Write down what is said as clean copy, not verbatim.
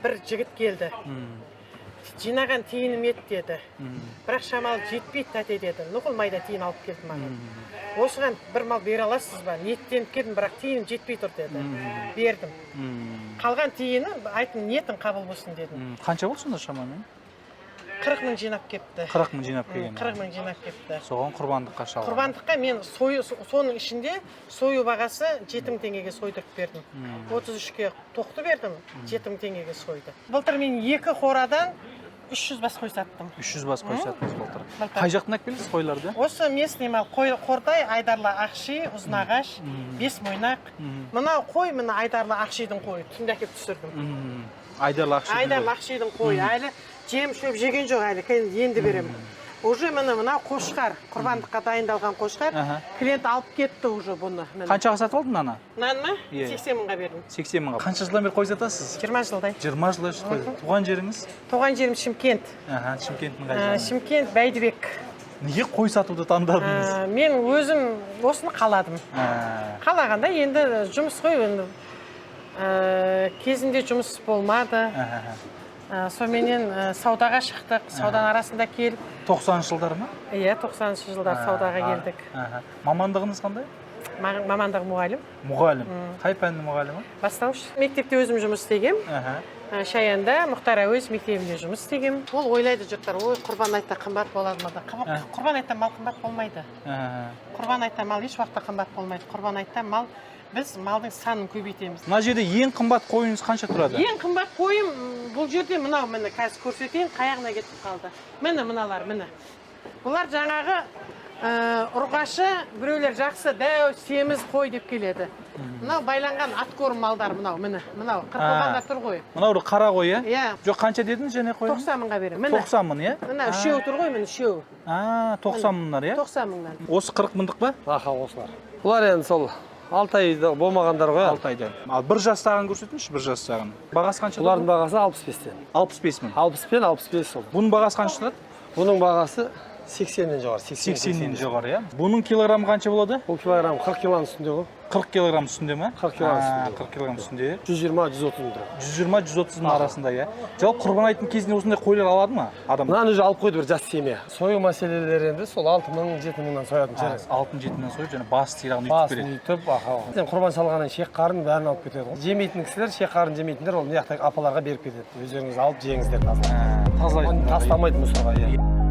Бір жігіт келді. Жинаған тиыным еді деді. Бірақ шамалы жетпейді, тәте, деді. Нұқыл майда тиын алып келді маған. Осыған бір мал бере аласыз ба? Ниеттеніп келдім, бірақ тиыным жетпей тұр деді. Бердім. Қалған тиыны айттым, ниетің қабыл болсын дедім. Қанша болды сонда шамамен? 40 мың жинап кепті. 40 мың жинап келген. 40 мың жинап кепті. Соған құрбандыққа шалған. Құрбандыққа мен сою, соның ішінде сою бағасы 7 мың теңгеге сойдырып бердім. 33-ке тоқты бердім, 7 мың теңгеге сойды. Былтыр мен екі қорадан 300 бас қой саттым. 300 бас қой саттыңыз былтыр. Былтыр. Қай жақтан алып келдіңіз қойларды? Осы местный мал, қой: Қордай, Айдарлы, Ақши, Ұзынағаш, Бес Мойнақ. Мынау қой, мына Айдарлы Ақшидің қойы, түнде әкеліп түсірдім. Айдарлы Ақши. Айдарлы Ақшидің қойы, әлі жем шөп жеген жоқ әлі, енді енді беремін. Уже міне, мынау қошқар, құрбандыққа дайындалған қошқар. Клиент алып кетті уже бұны, міне. Қаншаға сатып алдың мынаны? Мынаны ма? Иә. 80 мыңға бердім. 80 мыңға. Қанша жылдан бері қой сатасыз? 20 жылдай. 20 жылдай қой. Туған жеріңіз? Туған жерім Шымкент. Аха, Шымкенттің қай жағы? Шымкент, Бәйдібек. Неге қой сатуды таңдадыңыз? Мен өзім осыны қаладым. Қалағанда енді жұмыс қой енді. Кезінде жұмыс болмады. Соныменен саудаға шықтық. Сауданың арасында келіп, 90-жылдар ма? Иә, 90-жылдары саудаға келдік. Мамандығыңыз қандай? Мамандығым мұғалім. Мұғалім. Қай пәннің мұғалімі? Бастауыш. Мектепте өзім жұмыс істегем. Шаянда Мұхтар Әуезов мектебінде жұмыс істегем. Ол ойлайды жұрттар, ой, Құрбан айтта қымбат болады ма? Құрбан айтта мал қымбат болмайды. Құрбан айтта мал еш уақытта қымбат болмайды. Құрбан айтта мал, біз малдың санын көбейтеміз. Мына жерде ең қымбат қойыңыз қанша тұрады? Ең қымбат қойым бұл жерде мынау, міне, қазір көрсетейін, қаяғына кетіп қалды. Міне, мыналар, міне. Бұлар жаңағы ұрғашы, біреулер жақсы, дәу, семіз қой деп келеді. Мынау байланған откорм малдар мынау, міне, мынау қырқылғанда тұр ғой. Мынау бір қара қой, иә? Иә. Жоқ, қанша дедіңіз және қой? 90 мыңға беремін. Міне. 90 мың, иә? Мына үшеуі тұр ғой, міне, үшеуі. А, 90 мыңдар, иә? 90 мыңнан. Осы 40 мыңдық па? Аха, осылар. Бұлар енді сол 6 айда болмағандар ғой. 6 айда. Ал 1 жастағын көрсетіңізші, 1 жастағын. Бағасы қанша? Бұлардың бағасы 65-тен. 65 мың. 60 пен 65 сол. Бұның бағасы қанша тұрады? Бұның бағасы 80-нен жоғары. 80. 80-нен жоғары, иә? Бұның килограммы қанша болады? Бұл килограмм 40 килоның үстінде ғой. 40 килограмм үстінде ма? 40 килограмм үстінде. 40 килограмм үстінде. 120-130 мың тұрады. 120-130 мың арасында, иә? Жалпы құрбан айттың кезінде осындай қойлар алады ма адам? Мынаны уже алып қойды бір жас семья. Сою мәселелері енді сол 6 мың, 7 мыңнан соятын шығар. 6-7 мыңнан сойып және бас сирағын үйтіп Басын береді. үйтіп, аха. Сен құрбан шалғаннан шек қарын бәрін алып кетеді ғой. Жемейтін кісілер, шек қарын жемейтіндер, ол мына жақтағы апаларға беріп кетеді. Өздеріңіз алып жеңіздер, тазалап. Тазалайтын. Тастамайды мусорға, иә.